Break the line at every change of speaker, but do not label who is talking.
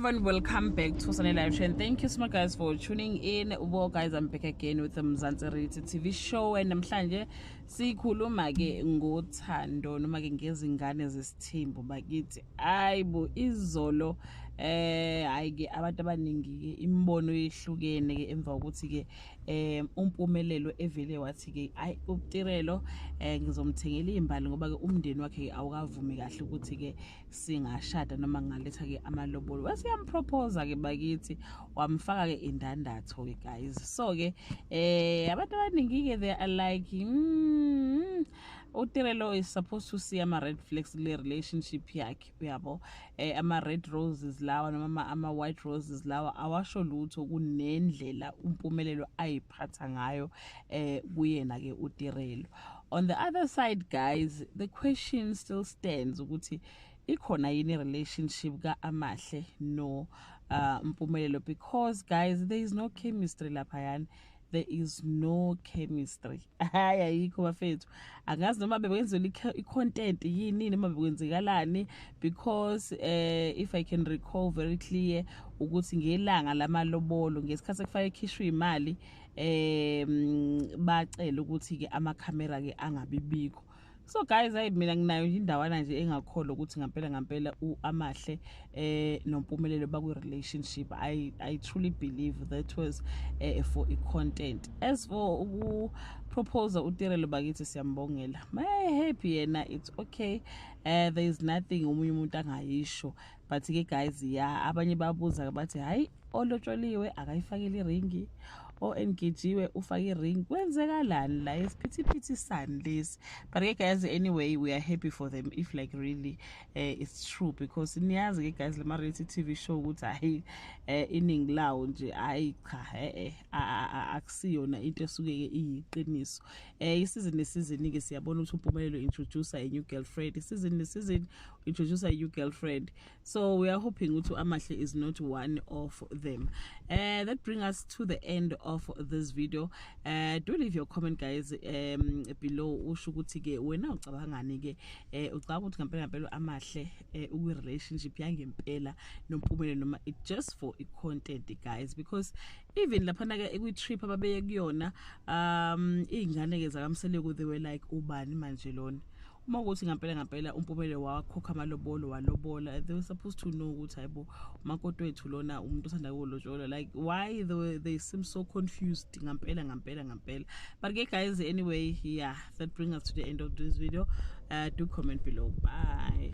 Everyone, welcome back to Sunday Live Show, and thank you so much, guys, for tuning in. Well, guys, I'm back again with the Mzansi Reality TV show, and namhlanje sikhuluma ke ngothando noma ke ngezingane zesithembu bakithi. Ayibo, izolo hayi ke, abantu abaningi ke imibono yehlukene ke emva kokuthi ke uMpumelelo evele wathi ke, ayi, uTirelo ngizomthengela izimbali ngoba ke umndeni wakhe ke awukavumi kahle ukuthi ke singashada noma ngingaletha ke amalobolo. Wase yamproposa ke bakithi, wamfaka ke indandatho ke, guys. So ke abantu abaningi ke, they are like, uTirelo is supposed to see ama red flags kule relationship yakhe, uyabo. Ama red roses lawa noma ama white roses lawa awasho lutho kunendlela uMpumelelo ayiphatha ngayo kuyena ke uTirelo. On the other side, guys, the question still stands ukuthi ikhona yini relationship kaAmahle no Mpumelelo, because, guys, there is no chemistry laphayana. There is no chemistry, hayi, ayikho bafethu. Angazi noma bekwenzela i-content yini noma bekwenzekalani, because if I can recall very clear ukuthi ngelanga lamalobolo, ngesikhathi ekufake khishwa imali, bacela ukuthi ke ama camera ke angabibikho. So guys, hayi, mina nginayo nje indawana nje engakholwa ukuthi ngampela ngampela uAmahle noMpumelelo bakwi relationship. I truly believe that was for i content. As for uku propose uTirelo bakithi, siyambongela, may happy yena, it's okay. There is nothing omunye umuntu angayisho, but ke guys, yeah, abanye babuza bathi, hayi, olotsholiwe akayifakile iringi, o-engagiwe ufake iring, kwenzekalani la? Isiphithiphithi sani lesi? But ke guys, anyway, we are happy for them if like really it's true, because niyazi ke guys, lama reality TV show ukuthi hayi, iningi lawo nje, hayi cha, akusiyona into esuke ke iyiqiniso. Isizini nesizini ke siyabona ukuthi uMpumelelo introduce a new girlfriend, season nesizini introduce a new girlfriend, so we are hoping ukuthi Amahle is not one of them. That bring us to the end of this video. Do leave your comment, guys, below, usho ukuthi ke wena ucabangani ke, ucabanga ukuthi ngempela ngempela Amahle ukwi relationship yangempela noMpumelelo noma it just for i content, guys? Because even laphana ke kwi trip ababeye kuyona, izingane ke zakaMseleku, they were like, ubani manje lona? Uma ukuthi ngempela ngempela uMpumelelo wakhokha amalobolo, walobola, they were supposed to know ukuthi hayibo, umakoti wethu lona, umuntu osanda kulotshola. Like, why they seem so confused ngampela ngampela ngampela? But ke guys, anyway, yeah, that brings us to the end of this video. Do comment below. Bye.